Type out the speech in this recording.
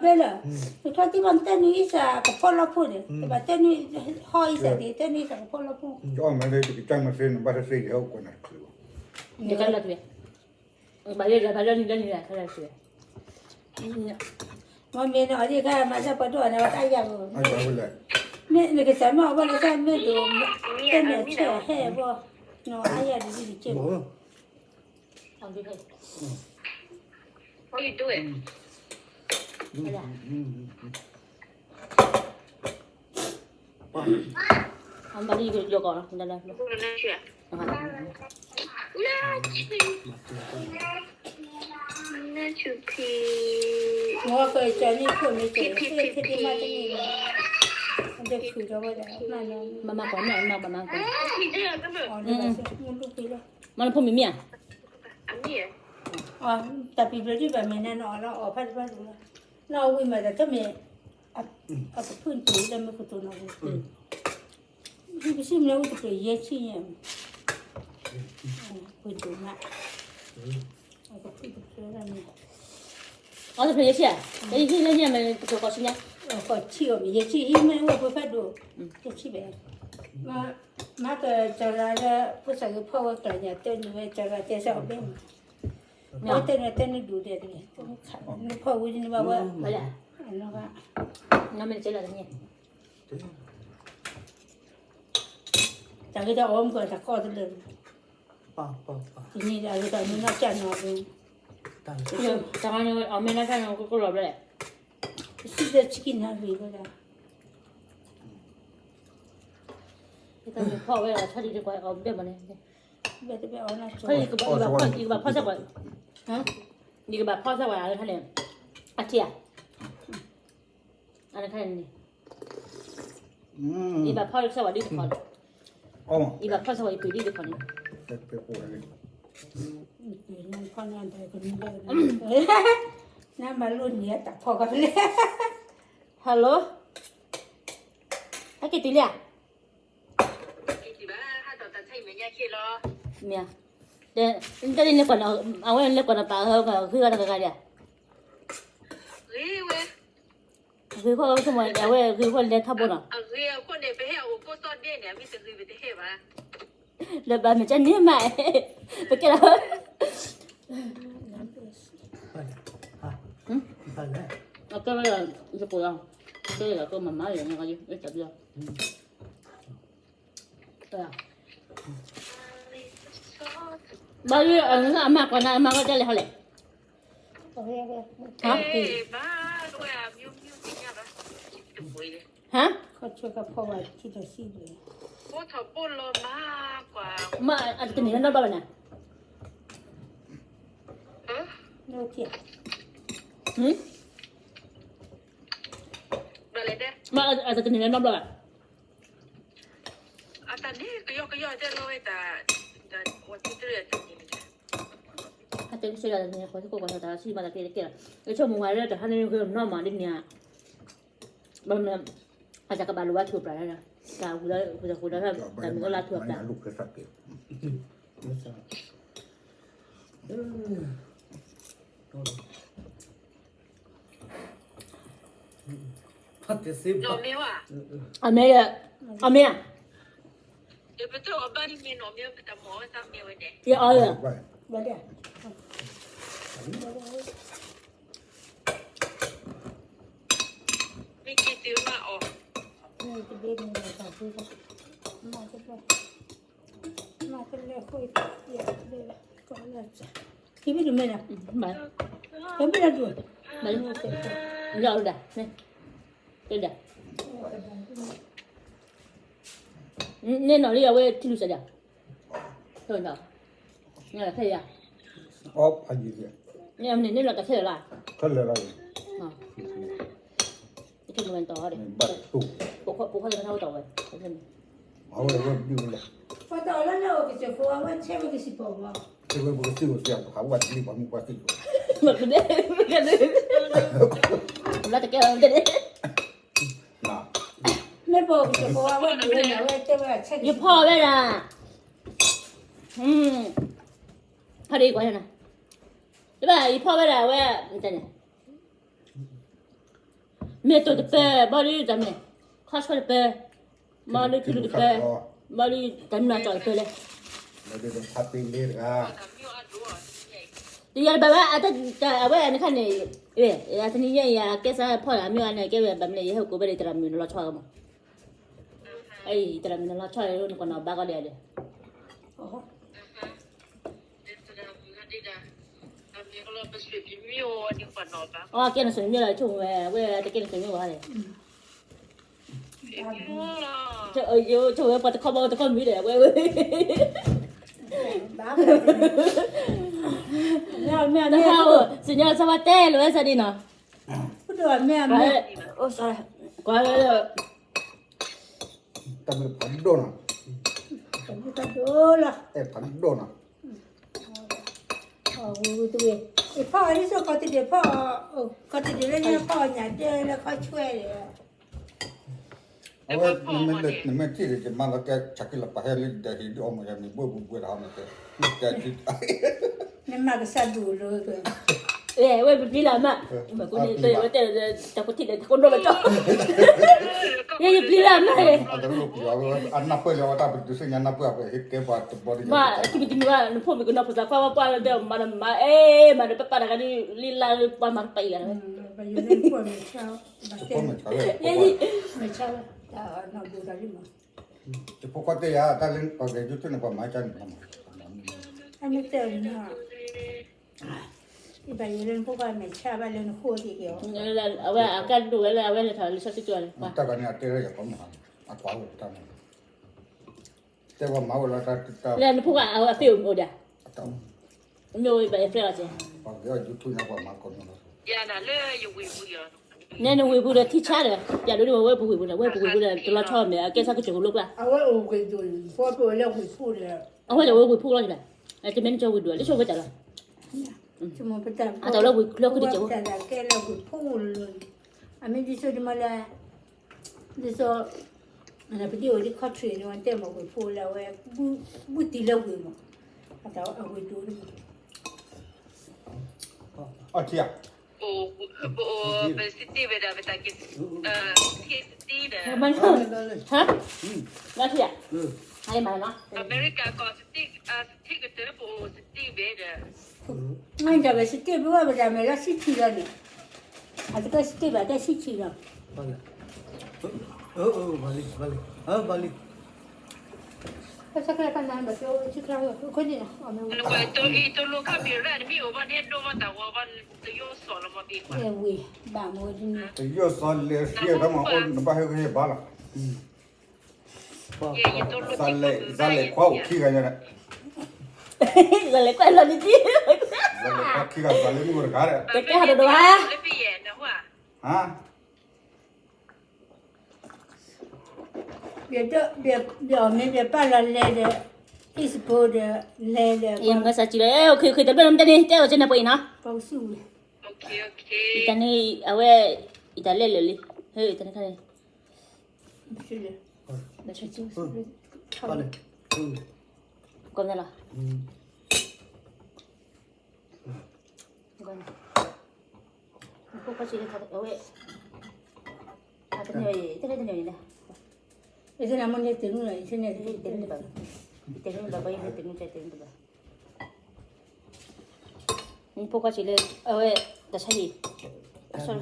ဘဲလၢ နထီၣ်တံၢ်ဘၣ် နတဲနွံအံၣ်စၢ်ကဖီၣ်လီၢ်ခိၣ်န့ၣ် တဘၣ်တဲနွံဟီၣ်အံၣ်စၢ်ဒ် တဲနွံအံၣ်စၢ်ကဖီၣ်လီၢ်ခိၣ် ယအီၣ်မးလၢယကစၢ်မၤသ့နဘၣ်သ့ယဟဲအိၣ်ကွၢ်နၤတချုးဘၣ် ယကလီၤတဘ့ၣ် ဘၣ်ယဲယဘၣ်လၢနံၤလၢနံၤလၢ်ခဲလၢာ်တဘ့ၣ် မ့ၢ်မ့ၢ်နအီၤဒ်ခါမၤစၢ်ပှၤဒိၣ်အီၤန့ၣ် ဝဲတၢ်ယၤဘၣ် မ့ၢ်နကစၢ်မ့ၢ်အီၤဘၣ်လၢတၢ်မ့ၢ်ဒိး တဲနွံအဆဲးဟဲဘၣ် နအါယၤဒ်ဒ်တက့ၢ် What are you doing? အဘၣ်လံယကယီၤကီးလီၤ နကၠီန့ၣ်ခိၣ်မ့ၢ်ကဲ ဖဲဒ့မးတန့ၢ်လီၤ အဒဲဖုးဒီးဝဲဒၣ် မၤမၤကွၢ်မ့ၢ်မၤကွၢ်မၤကွၢ် မၤလၢဖိမံၤမ့ၢ်ဧါ တၢ်ပံၤဘျုးဒံးဘၣ်မ့ၢ်နၤနအီၣ်လီၤအီၣ်ဖးတဖၣ်ဒိၣ်လီၤ နအီၣ်ဝံၤမးတၢ်တမ့ၢ် အကဖုၣ်တူာ်လၢမ့ၢ်ကတိၤနီၣ်ဝံၤ ပစံးမ့ၢ်ဝံၤတပှ့ၤယဲၢ်ဆံညါ ပှ့ၤဒိၣ်မး အကဖုၣ်တဖျၢၣ်လၢမ့ၢ် အီၣ်တဖျၢၣ်ယဲၢ်ဆံဧါ ယဲၢ်ဆံလၢညါမ့ၢ်ပကကိးဆံညါ ကီၢ်ဆံအီၤမ့ၢ်ယဲၢ်ဆံအံၤမ့ၢ်အိၣ်ပှဲၤဖးဒိၣ် ယဲၢ်ဆံဘဲ မ့ၢ်ကစၢ်ရၤလၢ ဖိသၣ်ဂ့ၤဖီၣ်ဝဲကျါညါ တဲနုာ်ဝဲကစၢ်ရၤတဲစ့ၢ်အီၤဘဲမး တဲနုာ်တဲနုာ်ဒူၣ်ဒဲးတဂ့ၤ နဖီၣ်ဝံၤန့ၣ်ဘၣ်ဝဲ နမ့ၢ်တဲလီၤတန့ၢ် တၢ်ဂ့ၤတၢ်အီၣ်မ့ၢ်ကီးတၢ်ကီတလၢာ် တနံၤအဂ့ၤတၢ်မ့ၢ်နီၢ်ကၢ်နီၢ်အဂ့ၤ တၢ်မ့ၢ်နီၢ်ကၢ်နီၢ်ကကလီၤဘျဲၣ် ပစံးဒီးဆံကံနၤဂ့ၤဝဲဒၣ် တၢ်မ့ၢ်ဖီၣ်ဝဲဒၣ် ဆီဒံးတကွၢ်အီၣ်ဘဲမးန့ၣ် ဘဲတဘဲအီၣ်နီၢ် ယကဘၣ်ဖီၣ်စ့ၢ်ကီး ယကဘၣ်ဖီၣ်စ့ၢ်ကီး အဝဲခါန့ၣ် အထံၣ်ဧါ အနခါန့ၣ် ယဘၣ်ဖီၣ်စ့ၢ်ကီးဒ်တခီန့ၣ် ယဘၣ်ဖီၣ်စ့ၢ်ကီးယပှ့ၤဒ်တခီန့ၣ် နမၤလိန့ၢ်တၢ်ဖီၣ်ကဖျဲ Hello ဟဲက့ၤတုၤလံဧါ မ့ၢ်ဧါ တၢ်လၢနလဲၤကွၢ်နီၤ အဝဲလဲၤကွၢ်နီၤပာ်ဟဲဂ့ၤဝဲတဂၤဂၤဒံးဧါ ဂ့ၤဝဲ ဂ့ၤဃီဆိကမိၣ် အဝဲဂ့ၤဃီလဲၤထီဘိနီၤ လၢဘၣ်မ့ၢ်ကန့ၣ်မး ပကဲလီၤ အကဲဝဲဒၣ် ယကိးလီၤ ကဲလီၤကမၤမၤလီၤ တၢ်ဘျီ ဘၣ်ယိၣ် အမၤကွၢ်နၤ အမၤကွၢ်တၢ်လဲၤဟီလဲၣ် ဟါ ဟါ မ့ၢ်အတကန့ၢ်လၢနီတဘျီဘၣ်နၤ မ့ၢ်အတကန့ၢ်လၢနီတဘျီဘၣ် အတၢ်န့ၣ်ကယီကယီတဲလီၤဝဲတၢ် ဝဲတၢ် အတဲကစၢ်ယွၤတၢ်န့ၣ် ပှၤသကိးပှၤသးတၢ်စံးမၤတၢ်ကဲတကဲလီၤ အဆိကမိၣ်ဝဲလၢတၢ်ဟါန့ၣ်ဂ့ၤနီၢ်မးဒ်န့ၣ် ဘၣ်မနုၤ အတၢ်ကဘၣ်လိၣ်ဘၣ်ထူၣ်အပျၢ်လၢ တၢ်ဝံၤလၢပတၢ်ဃိဒီး တၢ်မ့ၢ်အိၣ်လၢထူၣ်အပျၢ် အမ့ၢ် အမ့ၢ် ယအီၣ်လၢ မ့ၢ်တဘ့ၣ်န့ၣ် ဘၣ်မ့ၢ်ဒၣ် လၢအီၤဒၣ် တဲဒၣ် နဲနီၤလံအဝဲထံလူၤစၢ်ဒၣ် ဖဲယၤ န့ၣ်လီၤတၢ်ခဲလၢာ်လၢ ခဲလၢာ်လၢ တၢ်မ့ၢ်တီၤ ပိာ်ခွါလၢနဝဲတီၤဝဲ အဝဲဝဲဒုးဝဲလၢ ပှၤတီၤလၢနအိၣ်ကစၢၢ်ဖိအဝဲဆဲးဝဲကစံးပိာ်မး ဆဲးဝဲပကစံးဝဲစံးပဟးဝဲတလံပှၤမုၣ်ပှၤသံၣ် လၢတကဲလီၤ မ့ၢ်ပိာ်ကစၢၢ်ဖိအဝဲဒုးဝဲ အဝဲတဲဝဲဆဲး ယဖီၣ်ဝဲဒၣ် ဖးဒိၣ်ကွၢ်နၤ တဘၣ် ယဖီၣ်ဝဲဒၣ်အဝဲ တၢ်န့ၣ် မ့ၢ်တိၤတပၢၢ် ဘၣ်ဒုးတၢ်မ့ၢ် ခီဆၢတပၢၢ် ဘၣ်ဒုးထူတပၢၢ် ဘၣ်ဒုးတၢ်မ့ၢ်နီၢ်ကီၢ်တပၢၢ်လဲၣ်. တယၤတဘၣ်ဘၣ် အဝဲအနခါန့ၣ် အတနံၤညါအံၤ အကဲစးဖီၣ်အမ့ၢ်အါန့ၣ် ကဲဝဲဘၣ်မနုၤ ယဟဲကိးဘၣ်ဒီးတရၤမုၣ်နလီၤဆီမး, အတရၤမုၣ်နလီၤဆီနကွၢ်နီၣ်ဘၣ်ကီဒဲးဒီး အကဲနဆိမိၣ်လီၤ ဆိမိၣ်ဝဲ အဝဲတကဲနဆိမိၣ်ဘၣ်လဲၣ်. ဆိဝဲပှၤတခီဘၣ်တခီမံၤဒီး အဝဲဝဲ တဟါအိၣ် စညါဆၢဘၣ်တဲလိာ်ဝဲစဲဒ်နီၤ, ကွၢ် တၢ်မ့ၢ်ဖးဒိၣ်နီၤ, ဖးဒိၣ်နီၤ, ဖီၣ်အီၤဒ်သိးကီၢ်တဒံးဖီၣ်, ကီၢ်တဒံးလၢညါဖီၣ်အီၤညၣ်တဲလၢခီဆွဲဒီး အဝဲ နမ့ၢ်ထံၣ်ဒီး ယမါလီၤတဲဆးက့လီၤပာ်ဟဲလၢဒဲဟံးဒ်အီၣ်မ့ၢ်ယၤန့ၣ် ဘၣ်ဘှ့ဘှ့ဒီးဟီန့ၣ်တဲ, တဲထံ နမၤကစၢ်ဒိၣ်လၢ ဝဲပပျံၤလၢအမါ, ဝဲတဲ တၢ်ကထံၣ်ဒီးတကိးဒိၣ်လီၤကီ, ယဲယပျံၤလၢအမါ, အနၢ်ပၢၢ်လၢအဝဲတၢ်ပတုၤဆူညါနၢ်ပၢၢ်အပှဲၤဟ့ၣ်ကဲပှၤတဘီဒ်ညါ, မ့ၢ်အခံပတံၤမုၢ်ဘၣ် နဖိမုၣ်ကနီၤဖိသၣ်ခွါဝဲပှၢ်လၢတဲမၤဒီးမၤ အဲ မၤဒီးပပာ်တဂၤဒ်လံလၢပှၤမၤတပာ်အံၤဂၤဝဲ ယဖိခွါတဲယၤ တၢ်လၢပှၤဂဲၤ YouTube န့ၣ် ပှၤမၤကန့ၣ်လီၤမး, အဘၣ်ယိၣ်လၢနဖိခွါမဲာ်ဆါဘၣ်လၢနဃိတက့ၢ်, အဝဲအကါဒိၣ်ဝဲလၢအဝဲလဲၤထီၣ်လံာ်စီဆှံကၠိန့ၣ်, တၢ်ဂၤန့ၣ်အတဲလၢယၤကီမး, အကွၢ်ဝဲတၢ်မး, တဲဝဲမၤဝဲလီၤတၢ်တၢ်, လၢနဖိခွါအဝဲအဖ့အိၣ်မ့ၢ်အိၣ်ဒၣ်, မ့ၢ်အိၣ်ဘၣ်ယဖျဲၣ်လီၤက့ၤ, ပှၤဂဲၤ YouTube န့ၣ် ပှၤမၤကီမးလီၤ, နဲနဝ့ၢ်ပူၤဒီးထံဆါဒီး ပျၢ်ဒိၣ်ဒ်ဝဲဝဲပဝ့ၢ်ပူၤဒီး ဝဲပဝ့ၢ်ပူၤဒီးတလီၤဆီမဲာ် အကဲဆၢကစၢၢ်ကလိကျါ, အဝဲအိၣ်ဝ့ၢ်ပူၤလၢဝ့ၢ်ဖိလီၤ, အဝဲတဝဲဝ့ၢ်ဖိလီၤ, တမ့ၢ်နကၠီဝ့ၢ်ဒိၣ် လၢဆိဝဲတၢ်လီၤ, အတၢ်လၢဝ့ၢ်ချၢဃုတကဲးဖိ, အမ့ၢ်ဒ်သိးဒ်မးလၢ ဒ်သိး ပဒိၣ်အိၣ်ဒ် country န့ၣ် တဲမ့ၢ်ဝ့ၢ်ဖိလၢအဝဲ ဘူၣ်တံၢ်လၢဝ့ၢ်မး, အတၢ်အဝ့ၢ်ဒိၣ်န့ၣ်, အထံဧါ, ပစတ့ဝဲဒၣ်ပတၢ်က့ၤ, ဟါ, မၤထံဧါ, ဟါမၤနီၤ, အမဲရကၤကီၢ်စတ့, စတ့ကတၢၢ်ပအိၣ်စတ့ဘဲဒီး, မ့ၢ်တၢ်ဝဲစတ့ပဝဲပတၢ်မဲာ်လၢဆံဆံလီၤန့ၣ်, အတကဲစတ့ဘၣ်တဲဆံဆံလီၤ ဘၣ်လံ, ဘၣ်လံ, ဘၣ်လံ, ဆဲးကျၢခါနၤဘၣ်ကၠိဆဲးကျၢ, ခိၣ်န့ၣ်, တလိၣ်ခါမ့ၢ်ရၣ်တမ့ၢ်အိၣ်ဘၣ်န့ၣ် ဒိၣ်မးတၢ်ဝီဘၣ်, တယိၣ်စီၣ်လီၤမ့ၢ်ဘၣ်, ဝ့ၢ်ဘၣ်မ့ၢ်ဒ်န့ၣ်, တယိၣ်စီၣ်လဲၤသံအတၢ်မၤအိၣ်နဘၣ်ဟဲကဟ့ၣ်ဘၣ်လီၤ, လဲၤ, လဲၤခွါအိၣ်ခံဂၤညါ, လဲၤကွၢ်လီၤနံၤတံၢ်, လဲၤခွါခံဂၤ လဲၤမုၢ်တဂၤဒီး, တကဲဟးဒိၣ်ဒိၣ်ဧါ, ဟါ ဘၣ်အီၣ်မ့ၢ်ဘၣ်ပာ်လီၤလဲၤဒီး, အံၣ်စပိဒီး, လဲၤဒီး, မ့ၢ်စးစံးလၢ, ခဲခဲတဘျီနတန့ၣ် တဲအီၤကဲနပှဲၤအံၤနီၤ, တန့ၣ်အဝဲ, အံၤတၢ်လဲၤလၢာ်လံ, ဟဲတန့ၣ်ခါန့ၣ်, ကီၢ်လီၤ ဖိခွါဆံးလၢအဝဲ, တန့ၣ်, တန့ၣ်, တန့ၣ်, တန့ၣ်တဘၣ်, တန့ၣ်တဘၣ်, ဘၣ်ယတန့ၣ်တဘၣ်, ဖိခွါဆံးလၢအဝဲ, တၢ်ဆါဟံၣ်, အဆိ,